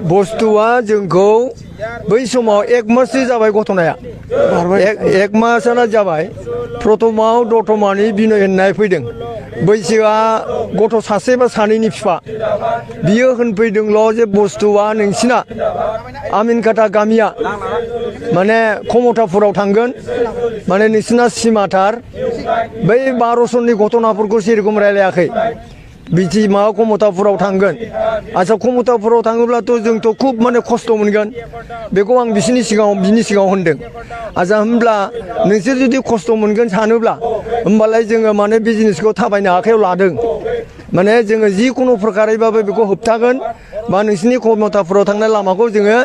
बुस्थुआ जोंखौ बै समाव 1 माससो जाबाय घटनाया एक मासानो जाबाय प्रथमाव दतमानि बिनय होननाय फैदों बैसोआ गथ' सासे बा सानैनि बिफा बियो होनफैदोंल' जे बुस्थुआ नोंसिना आमिनकाटा गामिया माने खमथापुराव थांगोन माने नोंसिना सिमाथार बै 12 सननि घटनाफोरखौ जेरखम रायलायाखै बिदि माबा खमथापुराव थांगोन आच्छा खमथापुराव थाङोब्लाथ' जोंथ' खुब माने खस्थ' मोनगोन बेखौ आं बिनि सिगाङाव होनदों आच्छा होमब्ला नोंसोर जुदि खस्थ' मोनगोन सानोब्ला होमबालाय जोङो माने बिजनेसखौ थाबायनो आखायाव लादों माने जोङो जिखुनु प्रकारैबाबो बेखौ होबथागोन बा नोंसिनि खमथापुराव थांनाय लामाखौ जोङो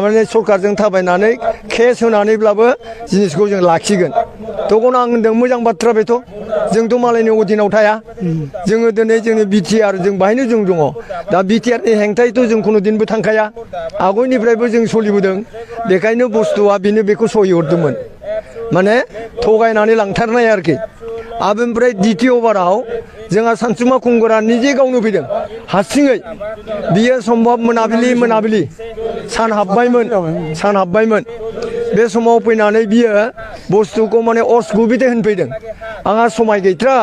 माने सरकारजों थाबायनानै केस होनानैब्लाबो जिनिसखौ जों लाखिगोन तखन आं होनदों मोजां बाथ्रा बेथ' जोंथ' मालायनि अधीनाव थाया जोङो दिनै जोंनि बिटिआर जों बाहायनो जों दङ दा बिटिआरनि हेंथायैथ' जों खुनु दिनबो थांखाया आगयनिफ्रायबो जों सोलिबोदों बेखायनो बुस्थुआ बेनो बेखौ सहि हरदोंमोन माने थगायनानै लांथारनाय आरोखि ओमफ्राय द्वितीय बाराव जोंहा सानसुमा खुंगुरा निजे गावनो फैदों हारसिङै बियो सम्भब मोनाबिलि सान हाबबायमोन बे समाव फैनानै बियो बुस्थुखौ माने अस्कुबिदे होनफैदों आंहा समाय गैथ्रा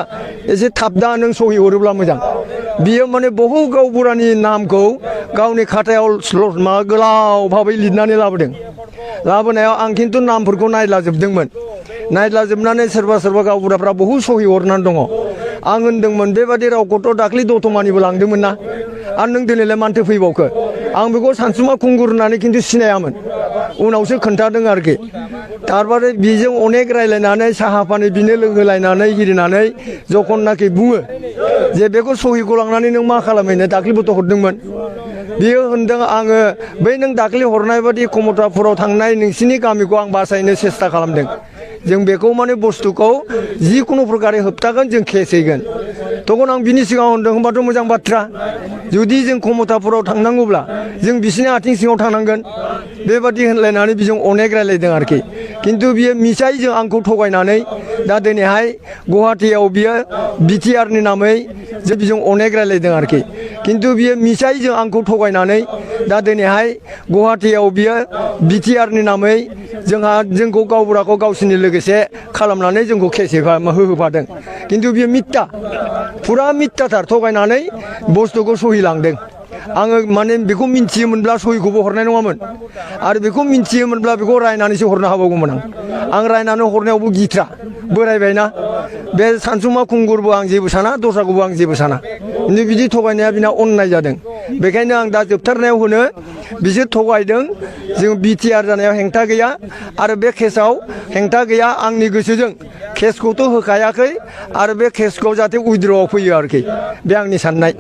एसे थाब दा नों सहि हरोब्ला मोजां बियो माने बहु गावबुरानि नामखौ गावनि खातायाव माबा गोलाव भाबै लिरनानै लाबोनायाव आं खिन्थु नामफोरखौ नायलाजोबनानै सोरबा गावबुराफ्रा बहु सहि हरनानै दङ आं होनदोंमोन बेबादि रावखौथ' दाख्लै दतमानिबो लांदोंमोन ना आरो नों दिनैलाय मानोथो फैबावखो आं बेखौ सानसुमा खुंगुर होननानै खिन्थु सिनायामोन उनावसो खोन्थादों आरोखि तारमाने बिजों अनेक रायलायनानै साहा पानि बिनो लोंहोलायनानै हिरिनानै जखननाखि बुङो जे बेखौ सहिखौ लांनानै नों मा खालामहैनो दाख्लैबोथ' हरदोंमोन बियो होनदों आङो बै नों दाख्लै हरनाय बादि खमथापुराव थांनाय नोंसिनि गामिखौ आं बासायनो सेस्था खालामदों जों बेखौ माने बुस्थुखौ जिखुनु प्रकारै होबथागोन जों केस हैगोन तखन आं बिनि सिगाङाव होनदों होनबाथ' मोजां बाथ्रा जुदि जों खमथापुराव थांनांगौब्ला जों बिसिनि आथिं सिङाव थांनांगोन बेबादि होनलायनानै बिजों अनेक रायलायदों आरोखि खिन्थु बियो मिसायजों आंखौ थगायनानै दा दिनैहाय गुवाहाटीयाव बियो बिटिआरनि नामै जे बिजों अनेक रायलायदों आरोखि खिन्थु बियो मिसायजों आंखौ थगायनानै दा दिनैहाय गुवाहाटीयाव बियो बिटिआरनि नामै जोंखौ गावबुराखौ गावसिनि लोगोसे खालामनानै जोंखौ केस होहोफादों खिन्थु बियो मिथ्या फुरा मिथ्याथार थगायनानै बुस्थुखौ सहि लांदों आङो माने बेखौ मिन्थियोमोनब्ला सहिखौबो हरनाय नङामोन आरो बेखौ मिन्थियोमोनब्ला बेखौ रायनानैसो हरनो हाबावगौमोन आं रायनानै हरनायावबो गिथ्रा बोरायबायना बे सानसुमा खुंगुरबो आं जेबो साना दस्राखौबो आं जेबो साना खिन्थु बिदि थगायनाया बिना अननाय जादों बेखायनो आं दा जोबथारनायाव होनो बिसोर थगायदों जों बिटिआर जानायाव हेंथा गैया आरो बे केसआव हेंथा गैया आंनि गोसोजों केसखौथ' होखायाखै आरो बे केसखौ जाहाथे उइद्र'आव फैयो आरोखि बे आंनि साननाय